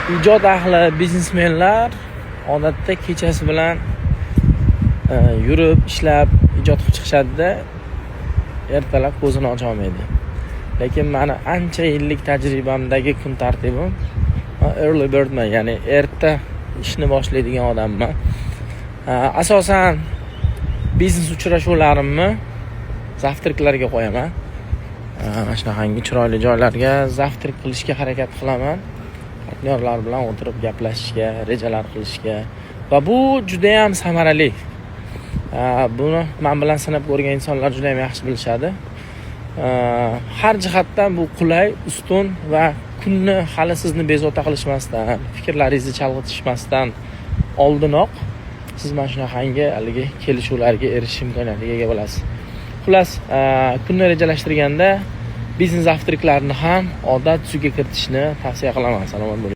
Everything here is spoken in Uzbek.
Ijod ahli, biznesmenlar odatda kechasi bilan yurib, ishlab, ijod qilib chiqishadida, ertalab ko'zini ocholmaydi. Lekin mani ancha yillik tajribamdagi kun tartibim, man early birdman, ya'ni erta ishni boshlaydigan odamman. Asosan biznes uchrashuvlarimni завтрак larga qo'yaman. Mana shunaqangi chiroyli joylarga завтрак qilishga harakat qilaman, partnyorlar bilan o'tirib gaplashishga, rejalar qilishga, va bu judayam samarali. Buni man bilan sinab ko'rgan insonlar judayam yaxshi bilishadi. Har jihatdan bu qulay, ustun va kunni hali sizni bezovta qilishmasdan, fikrlaringizni chalg'itishmasdan oldinoq siz mana shunaqangi haligi kelishuvlarga erishish imkoniyatiga ega bo'lasiz. Xullas, kunni rejalashtirganda biznes завтрак larni ham odat tusiga kiritishni tavsiya qilaman. Salomat bo'ling.